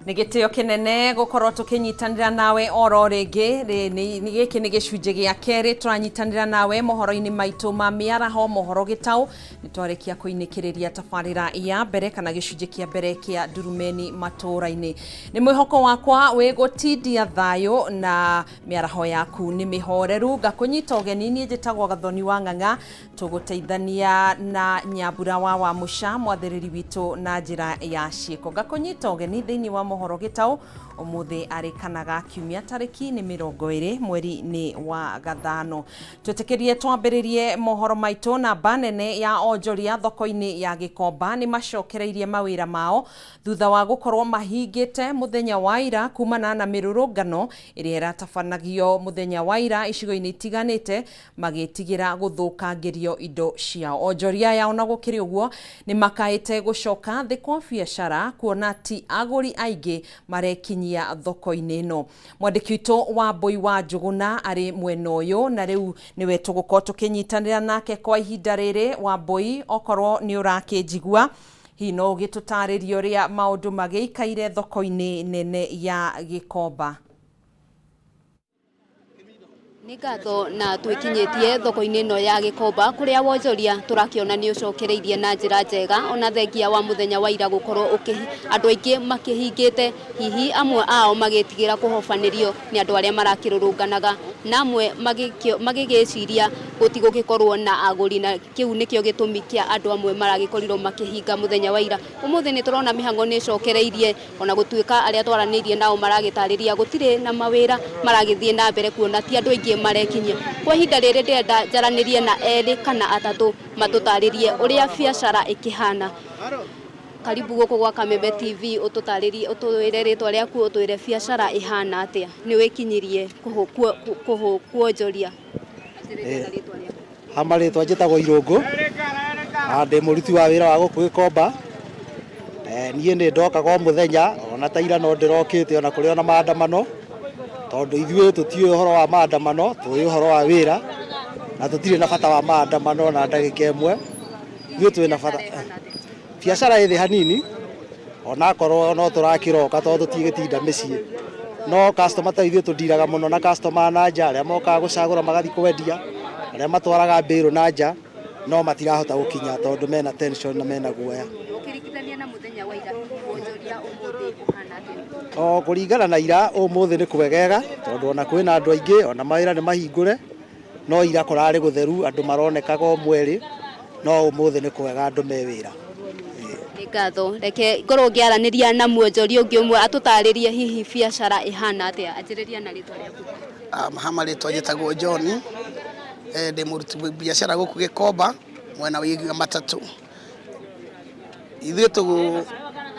Nĩ gĩtĩo kĩnene gũkorwo tũkĩnyitanĩra nawe oro rĩngĩ. Gĩkĩ nĩ gĩcunjĩ gĩa kerĩ tũranyitanĩra nawe mohoro-inĩ maitũ ma mĩaraho, mohoro gĩtaũ. Nĩ twarĩkia kũinĩkĩrĩria tabarĩra ya mbere kana gĩcunjĩ kĩa mbere kĩa ndurumeni matũũra-inĩ. Nĩ mwĩhoko wakwa wĩ gũtindia thayũ na mĩaraho yaku nĩ mĩhoreru. Ngakũnyita ũgeni, niĩ njĩtagwo Gathoni wa Ng'ang'a. Tũgũteithania na Nyambura wa Wamũca, mwathĩrĩri witũ na njĩra ya ciĩko. Ngakũnyita ũgeni thĩinĩ wa mohoro gĩtaũ ũmũthĩ arĩ kana ga kiumia tarĩki nĩ 20 mweri nĩ wa gathano. Twĩtĩkĩrie twambĩrĩrie mohoro maitũ na mba nene ya onjoria thoko-inĩ ya Gĩkomba nĩ macokereirie mawĩra mao thutha wa gũkorwo mahingĩte mũthenya wa ira kumana na mĩrũrũngano ĩrĩa ĩratabanagio mũthenya wa ira icigo-inĩ itiganĩte magĩtigĩra gũthũkangĩrio indo ciao. Onjoria aya ona gũkĩrĩ ũguo nĩ makaĩte gũcoka thĩ kwa biacara kuona ti agũri aingĩ marekinyia thoko-inĩ ĩno. Mwandĩki witũ Wambũi wa Njũgũna arĩ mwena ũyũ na rĩu nĩwe tũgũkorwo tũkĩnyitanĩra nake kwa ihinda rĩrĩ. Wambũi, okorwo nĩ ũrakĩnjigua, hihi no ũgĩtũtarĩrie ũrĩa maũndũ magĩikaire thoko-inĩ nene ya Gĩkomba? Nĩ ngatho na twĩkinyĩtie thoko-inĩ ĩno ya Gĩkomba kũrĩa wonjoria tũrakĩona nĩ ũcokereirie na njĩra njega ona thengia wa mũthenya wa ira gũkorwo andũ aingĩ makĩhingĩte hihi amwe ao magĩtigĩra kũhobanĩrio nĩ andũ arĩa marakĩrũrũnganaga na amwe magĩgĩciria gũtigũgĩkorwo na agũri na kĩu nĩkĩo gĩtũmi kĩa andũ amwe maragĩkorirwo makĩhinga mũthenya wa ira. Ũmũthĩ nĩ tũrona mĩhang'o nĩ ĩcokereirie Ona gũtuĩka arĩa twaranĩirie nao maragĩtarĩria gũtirĩ na mawĩra maragĩthiĩ na mbere kuona ti andũ aingĩ marekinyia. Kwa ihinda rĩrĩ ndĩrenda njaranĩrie na erĩ kana atatũ matũtarĩrie ũrĩa biacara ĩkĩhana. Karibu gũkũ gwa Kameme TV ũtũtarĩrie ũtwĩre rĩtwa rĩaku ũtwĩre biacara ĩhana atĩa. Nĩ wĩkinyirie kuonjoria. Anjĩrĩria na rĩtwa rĩaku. Ha marĩtwa njĩtagwo Irũngũ na ndĩ mũruti wa wĩra wa gũkũ Gĩkomba. Niĩ nĩ ndokaga o mũthenya ona ta ira no ndĩrokĩte ona kũrĩ ona maandamano, tondũ ithuĩ tũtiũĩ ũhoro wa maandamano, tũĩ ũhoro wa wĩra na tũtirĩ na bata wa maandamano ona ndagĩka ĩmwe. Ithuĩ twĩna bata, biacara ĩ thĩ hanini onakorwo no tũrakĩroka tondũ tũtigĩtinda mĩciĩ, no customer ta ithuĩ tũndiraga mũno na customer a na nja arĩa mokaga gũcagũra magathiĩ kwendia, arĩa matwaraga mbĩrũ na nja no matirahota gũkinya tondũ mena tension na mena guoya. Ũkĩringithania na mũthenya wa ira hihi wonjoria ũmũthĩ ũhana atĩa? O kũringana na ira ũmũthĩ nĩ kwegega tondũ ona kwĩna andũ aingĩ ona mawĩra nĩ mahingũre, no ira kũrarĩ gũtheru andũ maronekaga o mwerĩ. No ũmũthĩ nĩ kwega andũ me wĩra. Nĩ ngatho. Reke ngorwo ngĩaranĩria na mwonjoria ũngĩ ũmwe atũtarĩrie hihi biacara ĩhana atĩa. Anjĩrĩria na rĩtwa rĩaku. Ha marĩtwa njĩtagwo John, ndĩ mũruti biacara gũkũ Gĩkomba mwena wĩgiĩ matatũ. Ithuĩ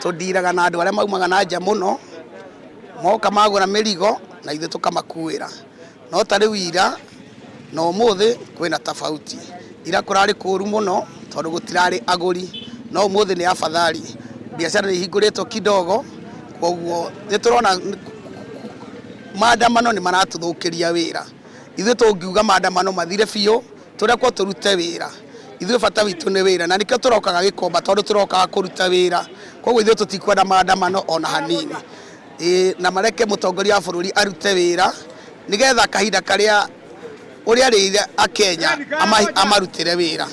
tũndiraga na andũ arĩa maumaga na nja mũno, moka magũra mĩrigo na ithuĩ tũkamakuĩra. No ta rĩu ira na ũmũthĩ kwĩna tofauti. Ira kũrarĩ kũru mũno tondũ gũtirarĩ agũri, no ũmũthĩ nĩ afadhali. Biacara nĩ ihingũrĩtwo kidogo, koguo nĩ tũrona maandamano nĩ maratũthũkĩria wĩra. Ithuĩ tũngiuga maandamano mathire biũ, tũrekwo tũrute wĩra. Ithuĩ bata witũ nĩ wĩra na nĩkĩo tũrokaga Gĩkomba tondũ tũrokaga kũruta wĩra. Koguo ithuĩ tũtikwenda maandamano ona hanini. Ĩĩ na mareke mũtongoria wa bũrũri arute wĩra nĩgetha kahinda karĩa ũrĩa arĩire akenya amarutĩre wĩra.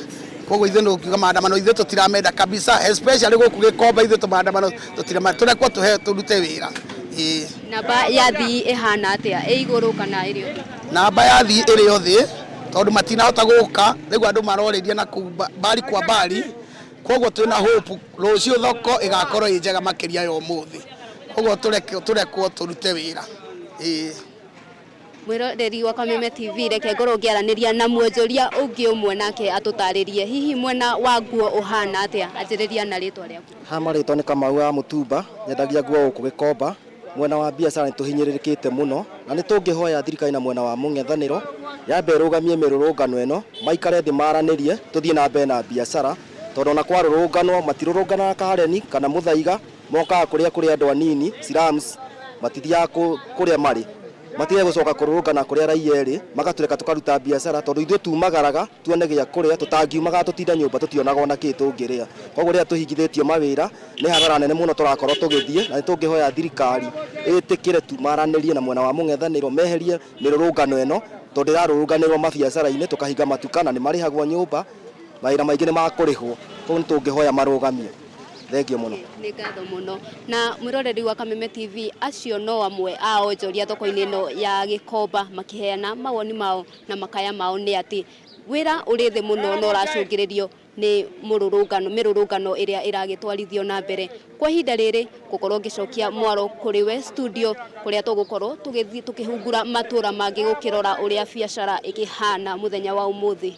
Koguo ithuĩ nĩ ũkiuga maandamano ithuĩ tũtiramenda kabisa especially gũkũ Gĩkomba ithuĩ maandamano tũtiramenda tũrekwo tũhe tũrute wĩra. Ĩĩ. Namba ya athii ĩhana atĩa? Ĩ igũrũ kana ĩrĩ o thĩ? Namba ya athii ĩrĩ o thĩ tondũ matinahota gũka rĩu andũ marorĩria na kũu mbari kwa mbari koguo twĩna hope rũciũ thoko ĩgakorwo ĩ njega makĩria ya ũmũthĩ. Koguo tũrekwo tũrute wĩra. Ĩĩ. Mwĩroreri wa Kameme TV reke ngorwo ngĩaranĩria na mwonjoria ũngĩ ũmwe nake atũtarĩrie hihi mwena wa nguo ũhana atĩa. Anjĩrĩria na rĩtwa rĩaku. Ha marĩtwa nĩ Kamau wa Mũtumba, nyendagia nguo gũkũ Gĩkomba. Mwena wa biacara nĩ tũhinyĩrĩrĩkĩte mũno na nĩ tũngĩhoya thirikari na mwena wa mũng'ethanĩro yambe ĩrũgamie mĩrũrũngano ĩno, maikare thĩ maranĩrie tũthiĩ na mbere na biacara tondũ ona kwarũrũnganwo matirũrũnganaga Karen kana Mũthaiga, mokaga kũrĩa kũrĩ andũ anini slums, matithiaga kũrĩa marĩ. Matige gũcoka kũrũrũngana kũrĩa raia ĩrĩ, magatũreka tũkaruta biacara, tondũ ithuĩ tumagaraga tuone gĩa kũrĩa, tũtangiumagara tũtinde nyũmba tũtionaga ona kĩ tũngĩrĩa. Koguo rĩrĩa tũhingithĩtio mawĩra nĩ hathara nene mũno tũrakorwo tũgĩthiĩ, na nĩ tũngĩhoya thirikari ĩtĩkĩre tu maranĩrie na mwena wa mũng'ethanĩro, meherie mĩrũrũngano ĩno, tondũ ĩrarũrũnganĩrwo mabiacara-inĩ, tũkahinga matuka na nĩ marĩhagwo nyũmba, mawĩra maingĩ nĩ makũrĩhwo, koguo nĩ tũngĩhoya marũgamie. Thengio mũno. Nĩ ngatho mũno. Na mwĩroreri wa Kameme TV, acio no amwe a onjoria thoko-inĩ ĩno ya Gĩkomba makĩheana mawoni mao na makaya mao nĩ atĩ wĩra ũrĩ thĩ mũno na ũracũngĩrĩrio nĩ mũrũrũngano, mĩrũrũngano ĩrĩa ĩragĩtwarithio na mbere. Kwa ihinda rĩrĩ ngũkorwo ngĩcokia mwaro kũrĩ we studio kũrĩa tũgũkorwo tũgĩthiĩ tũkĩhungura matũra mangĩ gũkĩrora ũrĩa biacara ĩkĩhana mũthenya wa ũmũthĩ.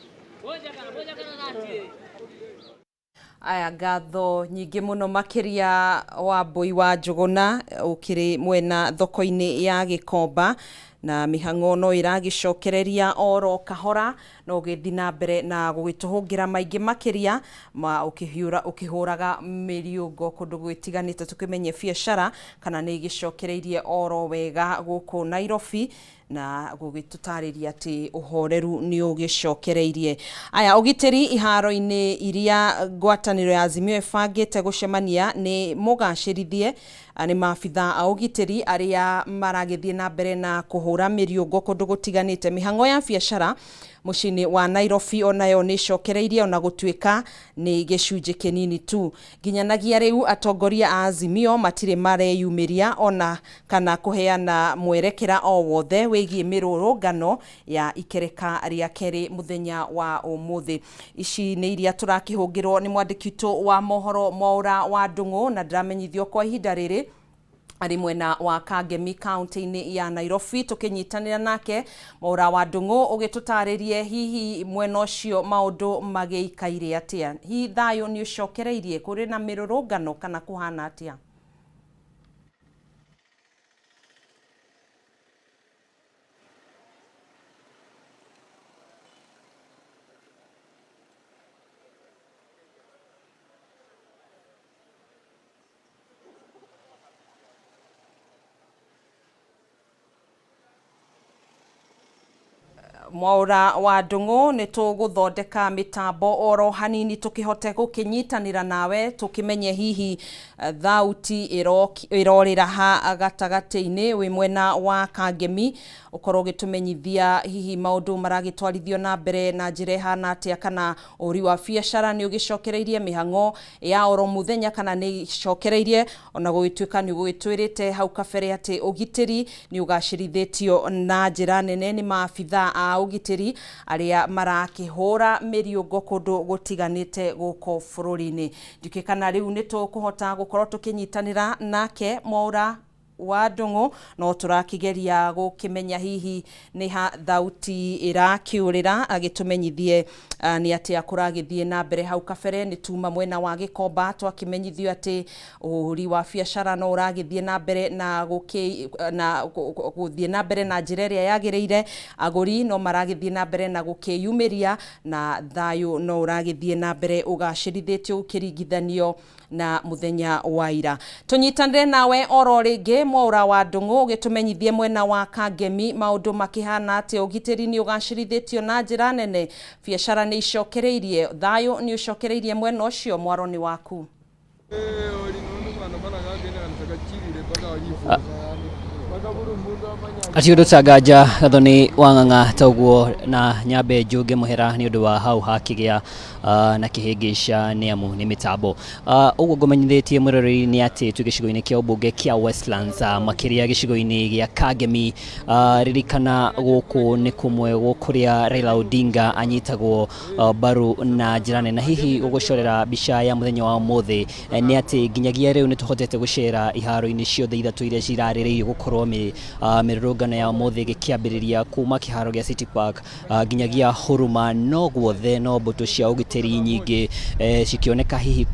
Aya, ngatho nyingĩ mũno makĩria Wambũi wa Njũgũna, ũkĩrĩ mwena thoko-inĩ ya Gĩkomba, na mĩhang'o no ĩragĩcokereria oro kahora, no ũgĩthiĩ na mbere na gũgĩtũhũngĩra maingĩ makĩria ma ũkĩhiũra ũkĩhũraga mĩriũngo kũndũ gwĩtiganĩte, tũkĩmenye biacara kana nĩ ĩgĩcokereirie oro wega gũkũ Nairobi, na gũgĩtũtarĩria atĩ ũhoreru nĩ ũgĩcokereirie. Aya, ũgitĩri iharo-inĩ iria ngwatanĩro ya Azimio ĩbangĩte gũcemania nĩ mũgacĩrithie nĩ maabitha a ũgitĩri arĩa maragĩthiĩ na mbere na kũhũra mĩriũngo kũndũ gũtiganĩte. Mĩhang'o ya biacara mũciĩ-inĩ wa Nairobi onayo nĩ ĩcokereirie ona gũtuĩka nĩ gĩcunjĩ kĩnini tu. Nginyanagia rĩu atongoria a Azimio matirĩ mareyumĩria ona kana kũheana mwerekera o wothe wĩgiĩ mĩrũrũngano ya ikereka rĩa kerĩ mũthenya wa ũmũthĩ. Ici nĩ iria tũrakĩhũngĩrwo nĩ mwandĩki witũ wa mohoro Mwaũra wa Ndung'u, na ndĩramenyithio kwa ihinda rĩrĩ arĩ mwena wa Kangemi kaunti-inĩ ya Nairobi, tũkĩnyitanĩra nake Mwaũra wa Ndung'u ũgĩtũtarĩrie hihi mwena ũcio maũndũ magĩikaire atĩa, hihi thayũ nĩ ũcokereirie, kũrĩ na mĩrũrũngano kana kũhana atĩa? Mwaũra wa Ndung'u, nĩ tũgũthondeka mĩtambo oro hanini tũkĩhote gũkĩnyitanĩra nawe, tũkĩmenye hihi thauti ĩrorĩra ha gatagatĩ-inĩ wĩ mwena wa Kangemi, ũkorwo ũgĩtũmenyithia hihi maũndũ maragĩtwarithio na mbere na njĩra ĩhana atĩa, kana ũhũri wa biacara nĩ ũgĩcokereirie, mĩhang'o ya oro mũthenya kana nĩ ĩcokereirie, ona gũgĩtuĩka nĩ ũgũgĩtwĩrĩte hau kabere atĩ ũgitĩri nĩ ũgacĩrithĩtio na njĩra nene nĩ maabitha a ũgitĩri arĩa marakĩhũra mĩriũngo kũndũ gũtiganĩte gũkũ bũrũri-inĩ. Ndiũĩ kana rĩu nĩ tũkũhota gũkorwo tũkĩnyitanĩra nake Mwaũra wa Ndung'u, no tũrakĩgeria gũkĩmenya hihi nĩ ha thauti ĩrakĩũrĩra, agĩtũmenyithie nĩ atĩa kũragĩthiĩ na mbere. Hau kabere nĩ tuma mwena wa Gĩkomba twakĩmenyithio atĩ ũhũri wa biacara no ũragĩthiĩ na mbere na gũthiĩ na mbere na njĩra ĩrĩa yagĩrĩire, agũri no maragĩthiĩ na mbere na gũkĩyumĩria, na thayũ no ũragĩthiĩ na mbere ũgacĩrithĩtio ũkĩringithanio na mũthenya wa ira. Tũnyitanĩre nawe oro rĩngĩ Mwaũra wa Ndung'u, ũgĩtũmenyithie mwena wa Kangemi maũndũ makĩhana atĩa, ũgitĩri nĩ ũgacĩrithĩtio na njĩra nene, biacara nĩ icokereirie, thayũ nĩ ũcokereirie mwena ũcio, mwaro nĩ waku. Ati undu tanganja Gathoni wa Ng'ang'a toguo na nyambe njunge muhera ni undu wa hau hakigia na kihingisha ni amu ni mitambo. Uguo ngumenyithitie mwiroreri ni ati twi gicigo-ini kia ubunge kia Westlands, makiria gicigo-ini gia Kangemi. Ririkana guku ni kumwe kuria Raila Odinga anyitagwo mbaru na njira nene. Na hihi gugucorera mbica ya muthenya wa umuthi ni ati nginyagia riu ni tuhotete gucera iharo-ini ciothe ithatu iria cirarĩrĩirio gukorwo mĩrũrũngano ya ũmũthĩ ĩgĩkĩambĩrĩria kuma kĩharo gĩa City Park nginyagia Huruma, no guothe no mbũtũ cia ũgitĩri ũgitĩri nyingĩ cikĩoneka hihi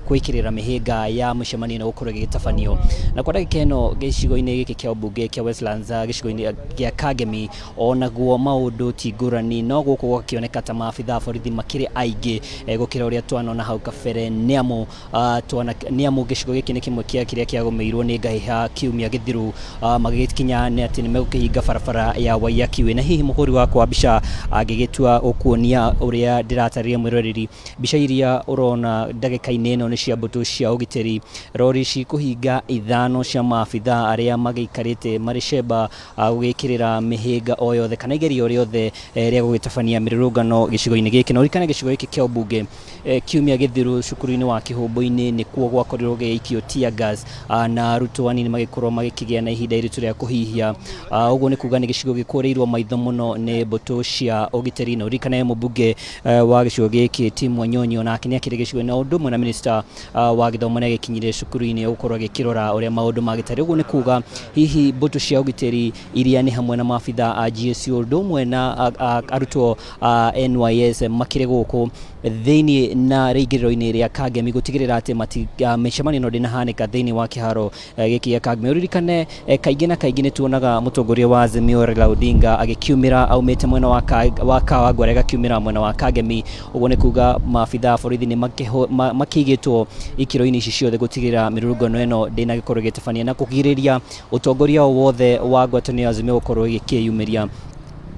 gwĩkĩrĩra mĩhĩnga ya mĩcemanio ĩno gũkorwo ĩgĩtabanio. Na kwa ndagĩka ĩno gĩcigo-inĩ gĩkĩ kĩa ũmbunge kĩa Westlands, gĩcigo-inĩ gĩa Kangemi, onaguo maũndũ ti ngũrani, no gũkũ gũgakĩoneka ta maabitha a borithi makĩrĩ aingĩ gũkĩra ũrĩa twanona hau kabere, nĩamu twana nĩamu gĩcigo gĩkĩ nĩ kĩmwe kĩa kĩrĩa kĩagũmĩirwo nĩ ngahĩha kiumia gĩthiru, magĩgĩkinya nĩ atĩ nĩ megũkĩhinga barabara ya Waiyaki Way. Na hihi mũhũri wakwa wa mbica angĩgĩtua gũkuonia ũrĩa ndĩratarĩria mwĩroreri, mbica iria ũrona ndagĩka-inĩ ĩno nĩ cia mbũtũ cia ũgitĩri, rori cikũhinga ithano cia maabitha arĩa magĩikarĩte marĩ cemba gũgĩkĩrĩra mĩhĩnga o yothe kana igerio rĩothe rĩa gũgĩtabania mĩrũrũngano gĩcigo-inĩ gĩkĩ. Na ũririkane gĩcigo gĩkĩ kĩa ũmbunge, kiumia gĩthiru cukuru-inĩ wa Kĩhũmbũ-inĩ nĩkuo gwakorirwo gũgĩikio tear gas, na arutwo anini magĩkorwo magĩkĩgĩa na ihinda iritũ rĩa kũhihia. Ũguo nĩ kuga nĩ gĩcigo gĩkũrĩirwo maitho mũno nĩ mbũtũ cia ũgitĩri. Na ũririkane mũmbunge wa gĩcigo gĩkĩ Tim Wanyonyi onake nĩ akĩrĩ gĩcigo-inĩ, na ũndũ ũmwe na minister wa gĩthomo nĩ agĩkinyire cukuru-inĩ gũkorwo agĩkĩrora ũrĩa maũndũ magĩtariĩ. Ũguo nĩ kuga hihi mbũtũ cia ũgitĩri iria nĩ hamwe na maabitha a GSU ũndũ ũmwe na arutwo a NYS makĩrĩ gũkũ thĩinĩ na rĩingĩrĩro-inĩ rĩa Kangemi gũtigĩrĩra atĩ mĩcemanio ĩno ndĩnahanĩka thĩinĩ wa kĩharo gĩkĩ gĩa Kangemi. Ũririkane kaingĩ na kaingĩ nĩ tuonaga mũtongoria wa Azimio Raila Odinga agĩkiumĩra aumĩte mwena wa Kawangware agakiumĩra mwena wa Kangemi. Ũguo nĩ kuga maabitha a borithi nĩ makĩigĩtwo ikĩro-inĩ ici ciothe gũtigĩrĩra mĩrũrũngano ĩno ndĩnagĩkorwo ĩgĩtabania na kũgirĩrĩria ũtongoria o wothe wa ngwatanĩro ya Azimio gũkorwo ĩgĩkĩyumĩria.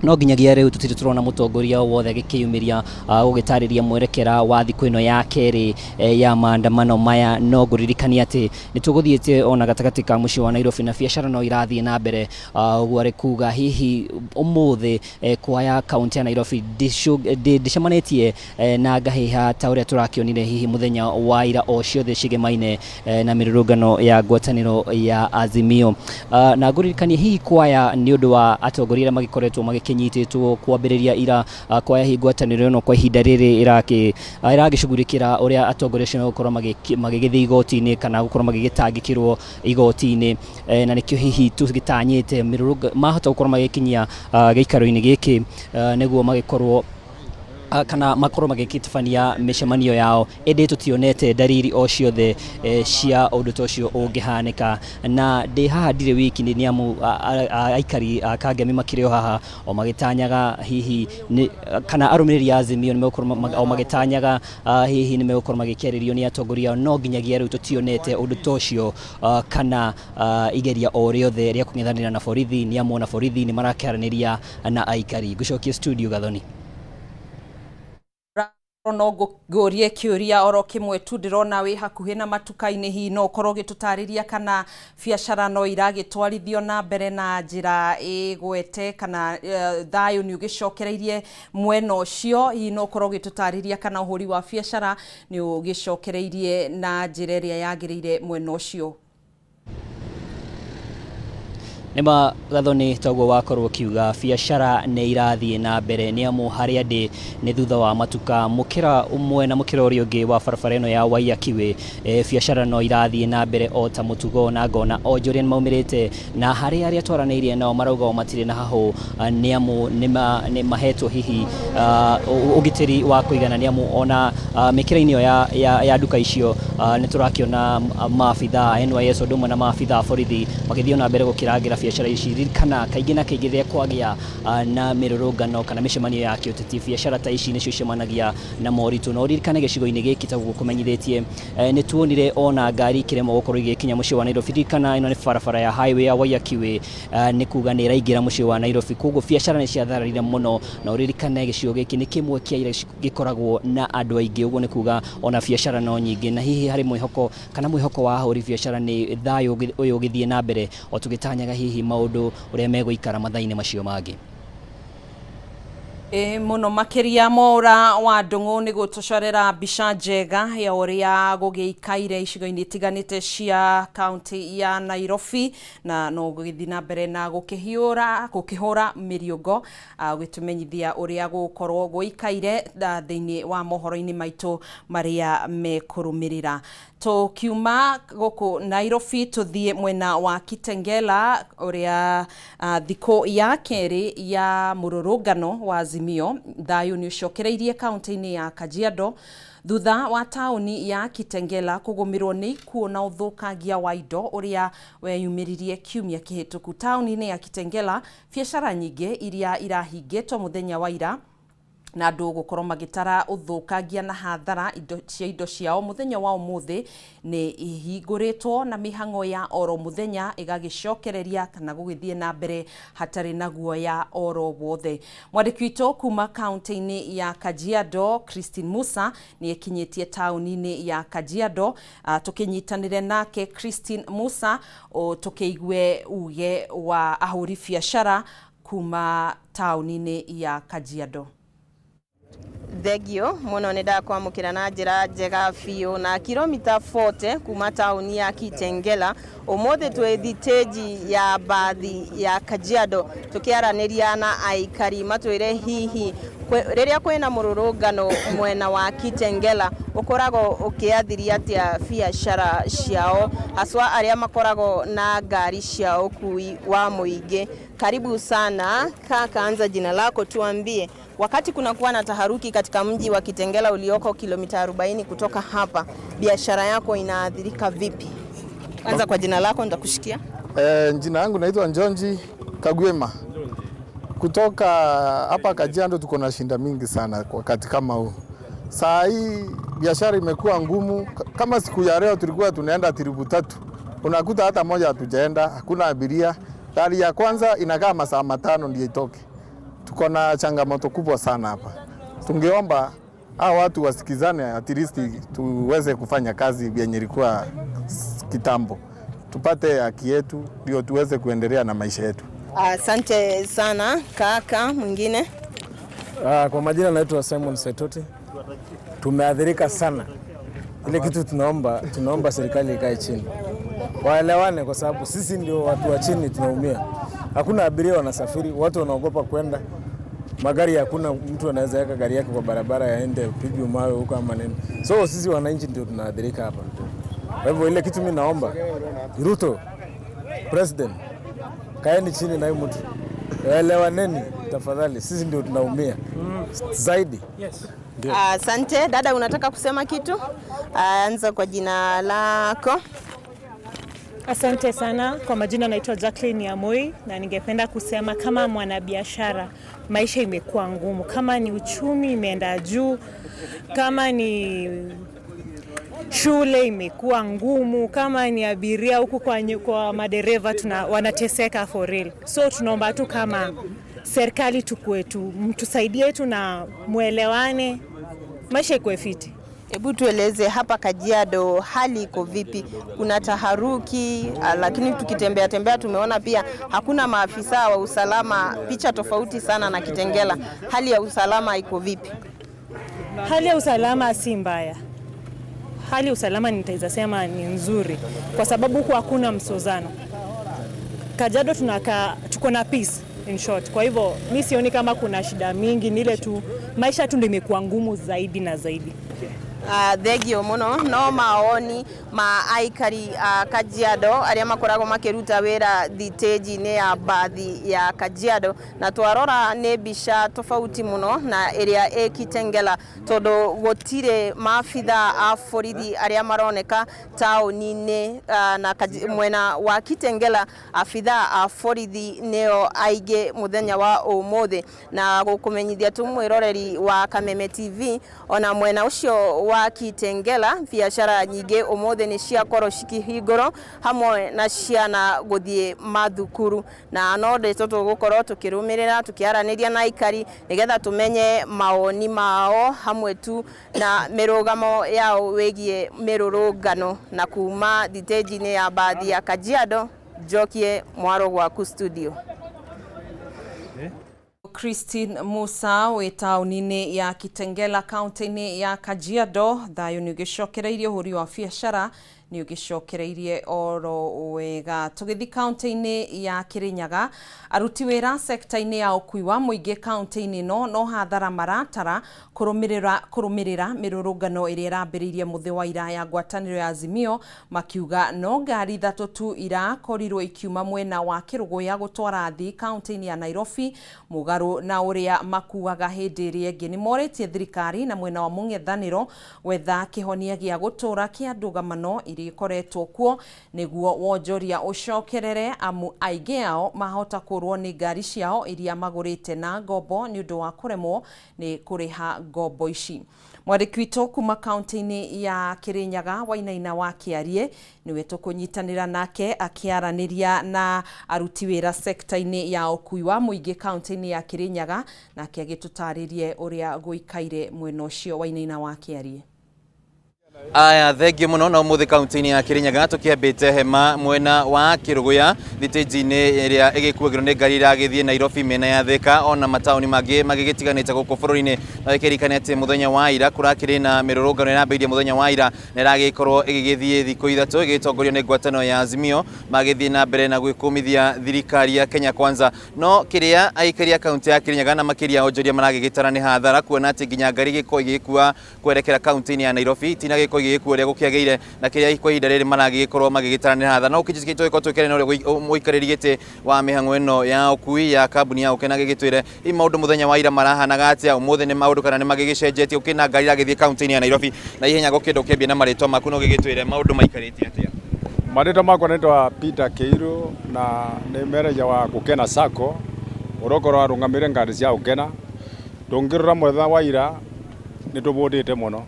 No nginyagia rĩu tũtirĩ tũrona mũtongoria o wothe agĩkĩyumĩria gũgĩtarĩria mwerekera wa thikũ ĩno ya kerĩ ya maandamano maya. No ngũririkania atĩ nĩ tũgũthiĩte ona gatagatĩ ka mũciĩ wa Nairobi na biacara no irathiĩ na mbere, ũguo arĩ kuga hihi ũmũthĩ kwaya kaunti ya Nairobi ndĩcemanĩtie na ngahĩha ta ũrĩa tũrakĩonire hihi mũthenya wa ira o ciothe cigemaine na mĩrũrũngano ya ngwatanĩro ya Azimio. Na ngũririkanie hihi kwaya nĩ ũndũ wa atongoria arĩa magĩkoretwo magĩkĩnyitĩtwo kwambĩrĩria ira, kwaya hihi ngwatanĩro ĩno kwa ihinda rĩrĩ ĩragĩcugurĩkĩra ũrĩa atongoria acio megũkorwo magĩgĩthiĩ igoti-inĩ kana gũkorwo magĩgĩtangĩkĩrwo igoti-inĩ, na nĩkĩo hihi tũgĩtanyĩte mĩrũrũngano mahota gũkorwo magĩkinyia gĩikaro-inĩ gĩkĩ nĩguo magĩkorwo kana makorwo magĩgĩtabania mĩcemanio yao, ĩndĩ tũtionete ndariri o ciothe cia ũndũ ta ũcio ũngĩhanĩka. Na ndĩ haha ndirĩ wiki nĩ amu aikari a Kangemi makĩrĩ o haha o magĩtanyaga hihi kana arũmĩrĩri a Azimio nĩ megũkorwo o magĩtanyaga hihi nĩ megũkorwo magĩkĩarĩrio nĩ atongoria ao, no nginyagia rĩu tũtionete ũndũ ta ũcio kana igeria o rĩothe rĩa kũng'ethanĩra na borithi, nĩ amu ona borithi nĩ marakĩaranĩria na aikari. Ngũcokie studio Gathoni. No ngũrie kĩũria oro kĩmwe tu, ndĩrona wĩ hakuhĩ na matuka-inĩ, hihi no ũkorwo ũgĩtũtarĩria kana biacara no iragĩtwarithio na mbere na njĩra ĩgwete, kana thayũ nĩ ũgĩcokereirie mwena ũcio? Hihi no ũkorwo ũgĩtũtarĩria kana ũhũri wa biacara nĩ ũgĩcokereirie na njĩra ĩrĩa yagĩrĩire mwena ũcio? Nĩma Gathoni, toguo wakorwo ũkiuga biacara nĩ irathiĩ na mbere, nĩ amu harĩa ndĩ nĩ thutha wa matuka mũkĩra ũmwe na mũkĩra ũrĩa ũngĩ wa barabara ĩno ya Waiyaki Way. Biacara no irathiĩ na mbere o ta mũtugo, na ngona onjoria nĩ maumĩrĩte, na harĩ arĩa twaranĩirie nao marauga o matirĩ na hahũ, nĩ amu nĩ mahetwo hihi ũgitĩri wa kũigana, nĩ amu ona mĩkĩra-inĩ ĩyo ya nduka icio nĩ tũrakĩona maabitha a NYS ũndũ ũmwe na maabitha a borithi magĩthiĩ ona mbere gũkĩrangĩra biacara ici. Ririkana kaingĩ na kaingĩ rĩrĩa kwagĩa na mĩrũrũngano kana mĩcemanio ya kĩũteti, biacara ta ici nĩcio icemanagia na moritũ. Na ũririkane gĩcigo-inĩ gĩkĩ ta ũguo kũmenyithĩtie, nĩ tuonire ona ngari ikĩremwo gũkorwo igĩkinya mũciĩ wa Nairobi. Ririkana ĩno nĩ barabara ya highway ya Waiyaki Way, nĩ kuga nĩ ĩraingĩra mũciĩ wa Nairobi, koguo biacara nĩ ciathararire mũno. Na ũririkane gĩcigo gĩkĩ nĩ kĩmwe kĩa iria gĩkoragwo na andũ aingĩ, ũguo nĩ kuga ona biacara no nyingĩ, na hihi harĩ mwĩhoko kana mwĩhoko wa ahũri biacara nĩ thayũ ũyũ ũgĩthiĩ na mbere o tũgĩtanyaga hihi maũndũ ũrĩa megũikara mathaa-inĩ macio mangĩ. Ĩ mũno makĩria Mwaũra wa Ndũng'ũ nĩ gũtũcorera mbica njega ya ũrĩa gũgĩikaire icigo-inĩ itiganĩte cia kaunti ya Nairobi, na no gũgĩthiĩ na mbere na gũkĩhiũra gũkĩhũra mĩriũngo ũgĩtũmenyithia ũrĩa gũgũkorwo gũikaire thĩinĩ wa mohoro-inĩ maitũ marĩa mekũrũmĩrĩra. Tũkiuma gũkũ Nairobi tũthiĩ mwena wa Kitengela ũrĩa thikũ ya kerĩ ya mũrũrũngano wa Azimio. Azimio thayũ nĩ ũcokereirie kaunti-inĩ ya Kajiado thutha wa taũni ya Kitengela kũgũmĩrwo nĩ ikuũ na ũthũkangia wa indo ũrĩa weyumĩririe kiumia kĩhĩtũku. Taũni-inĩ ya Kitengela biacara nyingĩ iria irahingĩtwo mũthenya wa ira na andũ gũkorwo magĩtara ũthũkangia na hathara indo cia indo ciao mũthenya wa ũmũthĩ nĩ ihingũrĩtwo na mĩhang'o ya oro mũthenya ĩgagĩcokereria kana gũgĩthiĩ na mbere hatarĩ na guoya oro wothe. Mwandĩki witũ kuma kaunti-inĩ ya Kajiado Christine Musa nĩ ekinyĩtie taũni-inĩ ya Kajiado. Tũkĩnyitanĩre nake Christine Musa tũkĩigue uge wa ahũri biacara kuma taũni-inĩ ya Kajiado. Thengio muno nĩ ndakwamũkĩra na njĩra njega biũ na kilomita 40 kuma taũni ya Kitengela. Ũmũthĩ twĩ thitĩnji ya mbathi ya Kajiado tũkĩaranĩria na aikari matwĩre hihi rĩrĩa kwĩna mũrũrũngano mwena wa Kitengela ũkoragwo ũkĩathiria atĩa biacara ciao, haswa arĩa makoragwo na ngari cia ũkui wa mũingĩ. Karibu sana kaka, anza jina lako, tuambie wakati kunakuwa na taharuki katika mji wa Kitengela ulioko kilomita 40 kutoka hapa, biashara yako inaathirika vipi? Anza kwa jina lako, nitakushikia. Jina yangu naitwa Njonji Kagwema kutoka hapa Kajiado. Tuko na shinda mingi sana kwa wakati kama huu. Saa hii biashara imekuwa ngumu. Kama siku ya leo tulikuwa tunaenda trip 3, unakuta hata moja hatujaenda, hakuna abiria. Gari ya kwanza inakaa masaa 5 ndio itoke. Tuko na changamoto kubwa sana hapa. Tungeomba hao watu wasikizane, at least tuweze kufanya kazi yenye ilikuwa kitambo, tupate haki yetu ndio tuweze kuendelea na maisha yetu. Asante sana kaka. Mwingine? Kwa majina naitwa Simon Saitoti. Tumeathirika sana. Ile kitu tunaomba serikali ikae chini waelewane, kwa sababu sisi ndio watu wa chini tunaumia. Hakuna abiria wanasafiri, watu wanaogopa kwenda magari, hakuna mtu anaweza weka gari yake kwa barabara yaende pigwe mawe huko ama nini. So sisi wananchi ndio tunaathirika hapa. Kwa hivyo ile kitu mimi naomba Ruto president, kaeni chini na huyu mtu elewaneni tafadhali, sisi ndio tunaumia zaidi. Yes. Asante. Dada, unataka kusema kitu? Anza kwa jina lako. Asante sana. Kwa majina naitwa Jacqueline Yamoi na ningependa kusema kama mwanabiashara maisha imekuwa ngumu. Kama ni uchumi imeenda juu, kama ni shule imekuwa ngumu, kama ni abiria huku kwa madereva wanateseka for real. So tunaomba tu kama serikali tukue tu, mtusaidie tu na muelewane, maisha ikuwe fiti. Hebu tueleze hapa Kajiado hali iko vipi? Kuna taharuki, lakini tukitembea tembea tumeona pia hakuna maafisa wa usalama, picha tofauti sana na Kitengela. Hali ya usalama iko vipi? Hali ya usalama si mbaya. Hali ya usalama nitaweza sema ni nzuri kwa sababu huku hakuna msozano. Kajiado tuko na peace in short. Kwa hivyo mi sioni kama kuna shida mingi, ni ile tu maisha tu ndio imekuwa ngumu zaidi na zaidi. Thengio muno no maoni ma aikari a Kajiado aria makoragwo makiruta wira thitĩnji-inĩ ya mbathi ya Kajiado, na twarora nĩ mbica tofauti muno na ĩrĩa ĩ Kitengela tondu gũtirĩ maabitha a borithi arĩa maroneka taũni-inĩ, na mwena wa Kitengela abitha a borithi nĩo aingĩ mũthenya wa ũmũthĩ. Na gũkũmenyithia tu mwĩroreri wa Kameme TV, ona mwena ũcio wa Kitengela biacara nyingĩ ũmũthĩ nĩ ciakorwo cikĩhingũrwo hamwe na ciana gũthiĩ mathukuru, na no ndeto tũgũkorwo tũkĩrũmĩrĩra tũkĩaranĩria na aikari nĩgetha tũmenye maoni mao hamwe tu na mĩrũgamo yao wĩgiĩ mĩrũrũngano. Na kuma thitĩnji-inĩ ya mbathi ya Kajiado, njokie mwaro gwaku studio. Christine Musa wĩ taũni-inĩ ya Kitengela kaunti-inĩ ya Kajiado. Thayũ nĩ ũgĩcokereirie ũhũri wa biacara Nĩ ũgĩcokereirie oro wega. Tũgĩthiĩ kaunti-inĩ ya Kirinyaga, aruti wĩra sekta-inĩ ya ũkui wa mũingĩ kaunti-inĩ ĩno no hathara maratara kũrũmĩrĩra kũrũmĩrĩra mĩrũrũngano ĩrĩa ĩrambĩrĩirie mũthĩ wa ira ya ngwatanĩro ya Azimio, makiuga no ngari ithatũ tu irakorirwo ikiuma mwena wa Kĩrũgũya gũtwara athii kaunti-inĩ ya Nairobi, mũgarũ na ũrĩa makuaga hĩndĩ ĩrĩa ĩngĩ. Nĩ morĩtie thirikari na mwena wa mũng'ethanĩro gwetha kĩhonia gĩa gũtũra kĩa ndũgamano iria ikoretwo kuo nĩguo wonjoria ũcokerere, amu aingĩ ao mahota kũrwo nĩ ngari ciao iria magũrĩte na ngombo nĩ ũndũ wa kũremwo nĩ kũrĩha ngombo ici. Mwandĩki witũ kuma kaunti-inĩ ya Kirinyaga, Wainaina wa Kĩarie, nĩwe tũkũnyitanĩra nake akĩaranĩria na aruti wĩra sekta-inĩ ya ũkui wa mũingĩ kaunti-inĩ ya Kirinyaga, nake agĩtũtarĩrie ũrĩa gũikaire mwena ũcio. Wainaina wa Kĩarie. Aya, thengio muno. Na umuthi kaunti-inĩ ya Kirinyaga tukiambĩte hema mwena wa Kĩrũgũya, thitĩnji-inĩ ĩrĩa ĩgĩkuagĩrwo nĩ ngari iragĩthiĩ Nairobi, mĩena ya Thika ona mataũni mangĩ magĩgĩtiganĩte gũkũ bũrũri-inĩ. Na gĩkĩririkane atĩ mũthenya wa ira kũrakĩrĩ na mĩrũrũngano ĩrambĩrĩirie mũthenya wa ira na ĩragĩkorwo ĩgĩgĩthiĩ thikũ 3, ĩgĩtongorio nĩ ngwatanĩro ya Azimio, magĩthiĩ na mbere na gwĩkũmithia thirikari ya Kenya Kwanza. No kĩrĩa aikari a kaunti ya Kirinyaga na makĩria onjoria maragĩgĩtara nĩ hathara, kuona atĩ nginya ngari igĩkorwo igĩgĩkua kwerekera kaunti-inĩ ya Nairobi itinagĩkorwo igĩgĩkua ũrĩa gũkĩagĩrĩire, na kĩrĩa kwa ihinda rĩrĩ maragĩgĩkorwo magĩgĩtara nĩ hathara. No ũkĩnjĩtĩkia tũgĩkorwo twĩkĩre na ũrĩa mũikarĩri gĩtĩ wa mĩhang'o ĩno ya ũkui ya kambuni ya Ũkena gĩgĩtwĩre hihi maũndũ mũthenya wa ira marahanaga atĩa, ũmũthĩ nĩ maũndũ kana nĩ magĩgĩcenjetie ũkĩna ngari iragĩthiĩ kaunti-inĩ ya Nairobi na ihenya. Gũkĩenda ũkĩambia na marĩtwa maku na ũgĩgĩtwĩre maũndũ maikarĩte atĩa. Marĩtwa makwa nĩtwa Peter Keiru na nĩ manager wa Gũkena Sacco ũrĩa ũkoragwo arũgamĩrĩire ngari cia Gũkena. Tũngĩrora mũthenya wa ira nĩ tũbũndĩte mũno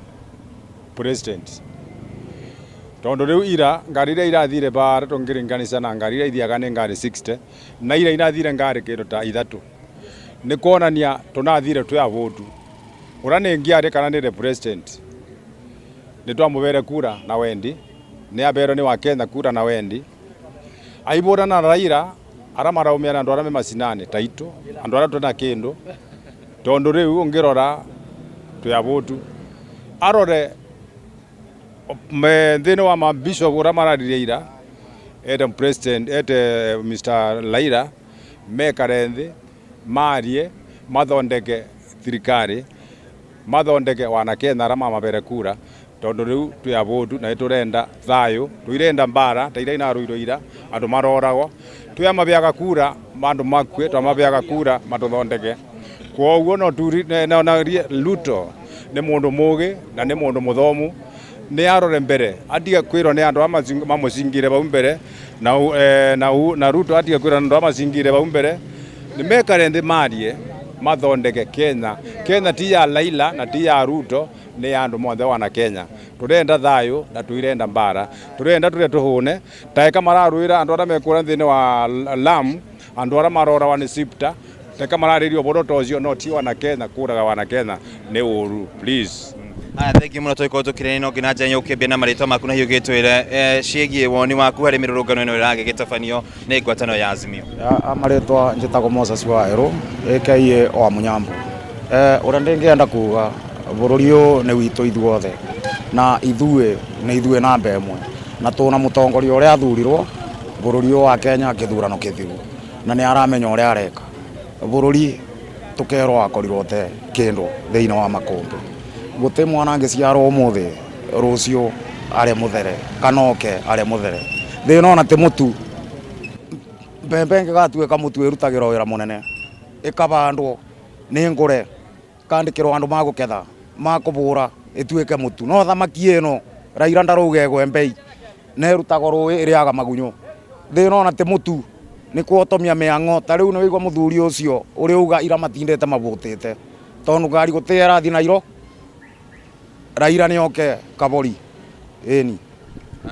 president, tondũ rĩu ira ngari iria irathire bara tũngĩringanisha na ngari iria ithiaga nĩ ngari 60, na ira irathire ngari kĩndũ ta ithatũ, nĩ kuonania tũnathire twĩ abũtu. Ũrĩa nĩ ngĩaria kana nĩ the president nĩ twamũbere kura na wendi, nĩ aberwo nĩ wa Kenya kura na wendi aibũra na Raila aria maraumia na andu aria me macinani ta itu, andu aria twina kindu, tondu riu ungirora twi abutu. Arore me thini wa mabishop uria mararirie ira, ete president, ete Mr Raila, mekare nthi marie, mathondeke thirikari, mathondeke wana Kenya aria mamabere kura, tondu riu twi abutu na turenda thayu, tuirenda mbara ta iria inaruirwo ira andu maroragwo. Twi amabeaga kura andu makue, twamabeaga kura matuthondeke. Koguo no turi na Ruto ni mundu mugi na ni mundu muthomu, ni arore mbere, atige kwirwo ni andu mamucingire bau mbere na Ruto atige kwirwo ni andu amacingire bau mbere, ni mekare nthi marie mathondeke Kenya. Kenya ti ya Raila na ti ya Ruto, ni ya andu monthe wana Kenya. Turenda thayu na tuirenda mbara, turenda turia tuhune taeka mararuira andu aria mekura thini wa Lamu, andu aria marorawa ni Sipta, teka mararirio uboro ta ucio, no ti wana Kenya kuraga wana Kenya ni uru, please. Aya, thengiũ mũno. Tũgĩkorwo tũkĩrĩ no nginya njenya ũkĩambia na marĩtwa maku na hiũ gĩtwĩre ciĩgiĩ woni waku harĩ mĩrũrũngano ĩno ĩragĩgĩtabanio nĩ ngwatanĩro ya Azimio. Marĩtwa njĩtagwo Moses Waerũ aka wa Mũnyambo. Ũrĩa ndĩngĩenda kuga, bũrũri ũyũ nĩ witũ ithuothe, na ithuĩ nĩ ithuĩ namba ĩmwe, na tũna mũtongoria ũrĩa athurirwo bũrũri ũyũ wa Kenya kĩthurano kĩthiru, na nĩ aramenya ũrĩa areka. Bũrũri tũkerwo wakorirwo te kĩndũ thĩinĩ wa makũmbĩ, gũtĩ mwana angĩciarwo ũmũthĩ rũciũ arĩ mũthere kana oke arĩ mũthere. Thĩna ona ti mũtu, mbembe ĩngĩgatuĩka mũtu ĩrutagĩrwo wĩra mũnene, ĩkabandwo nĩ ngũre, kandĩkĩrwo andũ magũketha, makũbũra, ĩtuĩke mũtu. No thamaki ĩno Raila ndarauga ĩgwe mbei na ĩrutagwo rũĩ, ĩrĩaga magunyũ. Thĩna ona ti mũtu, nĩ kuotomia mĩang'o. Ta rĩu nĩ wĩigua mũthuri ũcio ũrĩa uga ira matindĩte mabũtĩte tondũ ngari gũtĩ ĩrathiĩ Nairo. Raila nĩ oke kabori ĩni.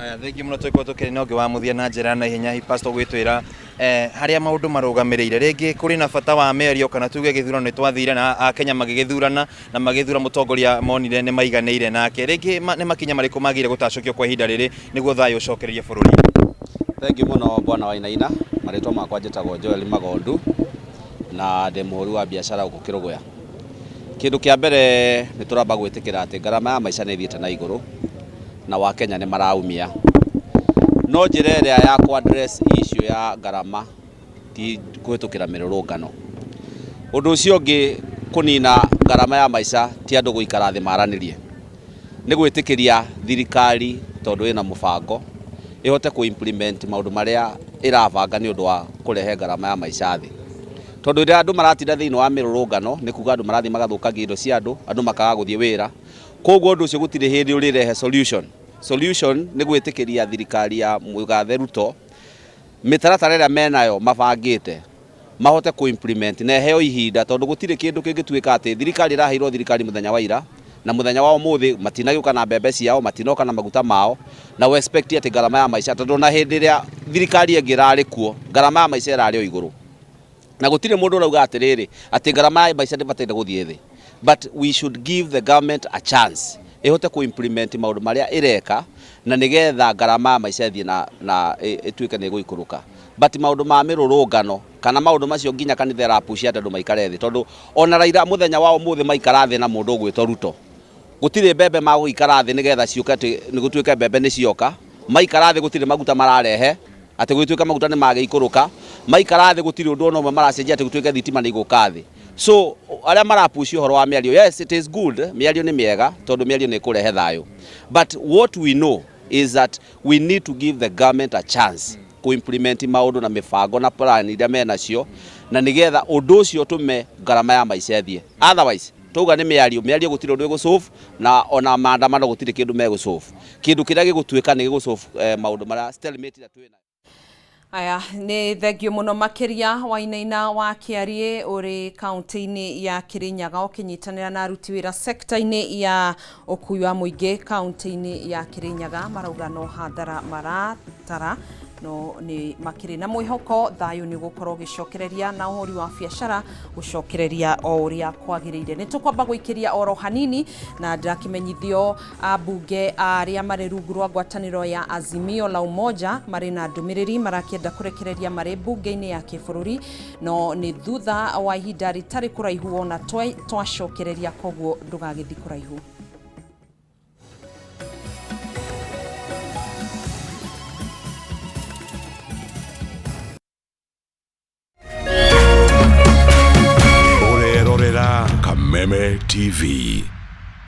Aya, thengiũ mũno. Tũgĩkorwo tũkĩrĩ na ũngĩ wa mũthia na njĩra na ihenya, hihi pastor gwĩtwĩra harĩa maũndũ marũgamĩrĩire, rĩngĩ kũrĩ na bata wa mĩario kana tuge gĩthurano nĩ twathire na Akenya magĩgĩthurana na magĩthura mũtongoria monire nĩ maiganĩire nake, rĩngĩ nĩ makinya marĩkũ magĩrĩire gũtacũkio kwa ihinda rĩrĩ nĩguo thayũ ũcokererie bũrũri? Thengiũ mũno, bwana Wainaina. Marĩtwa makwa njĩtagwo Joel Magondu na ndĩ mũhũri wa biacara gũkũ Kĩrũgũya. Kĩndũ kĩa mbere, nĩ tũramba gwĩtĩkĩra atĩ ngarama ya maica nĩ ĩthiĩte na igũrũ na Wakenya nĩ maraumia. No njĩra ĩrĩa ya kũ address issue ya ngarama ti kũhĩtũkĩra mĩrũrũngano. Ũndũ ũcio ũngĩ kũnina ngarama ya maica ti andũ gũikara thĩ maranĩrie, nĩ gwĩtĩkĩria thirikari tondũ ĩna mũbango ĩhote kũ implement maũndũ marĩa ĩrabanga nĩ ũndũ wa kũrehe ngarama ya maica thĩ. Tondũ rĩrĩa andũ maratinda thĩinĩ wa mĩrũrũngano nĩ kuga andũ marathiĩ magathũkangia indo cia andũ, andũ makaga gũthiĩ wĩra, koguo ũndũ ũcio gũtirĩ hĩndĩ ũrĩrehe solution. Solution nĩ gwĩtĩkĩria thirikari ya mũgathe Ruto mĩtaratara ĩrĩa menayo mabangĩte mahote kũ implement na ĩheo ihinda tondũ gũtirĩ kĩndũ kĩngĩtuĩka atĩ thirikari ĩraheirwo thirikari mũthenya wa ira na mũthenya wa ũmũthĩ matinagĩũka na mbembe ciao, matinoka na maguta mao, na ũ expect atĩ ngarama ya maica, tondũ ona hĩndĩ ĩrĩa thirikari ĩngĩ ĩrarĩ kuo ngarama ya maica ĩrarĩ o igũrũ, na gũtirĩ mũndũ ũrauga atĩrĩrĩ atĩ ngarama ya maica ndĩbataire gũthiĩ thĩ, but we should give the government a chance ĩhote kũ implement maũndũ marĩa ĩreka na nĩgetha ngarama ya maica ĩthiĩ na ĩtuĩke nĩ ĩgũikũrũka. But maũndũ ma mĩrũrũngano kana maũndũ macio nginya kanitha ĩrapush atĩ andũ maikare thĩ, tondũ ona Raila mũthenya wa ũmũthĩ maikara thĩ na mũndũ ũgwĩtwo Ruto, gũtirĩ mbembe magũikara thĩ nĩgetha ciũke atĩ nĩ gũtuĩke mbembe nĩ cioka. Maikara thĩ gũtirĩ maguta mararehe atĩ gũgĩtuĩka maguta nĩ magĩikũrũka. Maikara thĩ gũtirĩ ũndũ ona ũmwe maracenjia atĩ gũtuĩke thitima nĩ igũka thĩ. So arĩa marapush ũhoro wa mĩario, yes it is good, mĩario nĩ mĩega tondũ mĩario nĩ ĩkũrehe thayũ, but what we know is that we need to give the government a chance kũ implement maũndũ na mĩbango na plan iria menacio, na nĩgetha ũndũ ũcio ũtũme ngarama ya maica ĩthiĩ. Otherwise twauga nĩ mĩario, mĩario gũtirĩ ũndũ ĩgũ-solve, na ona maandamano gũtirĩ kĩndũ megũ-solve. Kĩndũ kĩrĩa gĩgũtuĩka nĩ gĩgũ-solve maũndũ marĩa stalemate ĩrĩa twĩnayo. Aya, nĩ thengio mũno makĩria Wainaina wa Kĩariĩ ũrĩ kaunti-inĩ ya Kĩrĩnyaga ũkĩnyitanĩra na aruti wĩra sekta-inĩ ya ũkui wa mũingĩ kaunti-inĩ ya Kĩrĩnyaga, marauga no hathara maratara no nĩ makĩrĩ na mwĩhoko thayũ nĩ ũgũkorwo ũgĩcokereria na ũhũri wa biacara gũcokereria o ũrĩa kwagĩrĩire. Nĩ tũkwamba gũikĩria oro hanini na ndĩrakĩmenyithio ambunge arĩa marĩ rungu rwa ngwatanĩro ya Azimio la Umoja marĩ na ndũmĩrĩri marakĩenda kũrekereria marĩ mbunge-inĩ ya kĩbũrũri, no nĩ thutha wa ihinda rĩtarĩ kũraihu ona twacokereria, koguo ndũgagĩthiĩ kũraihu. Ũrerorera Kameme TV.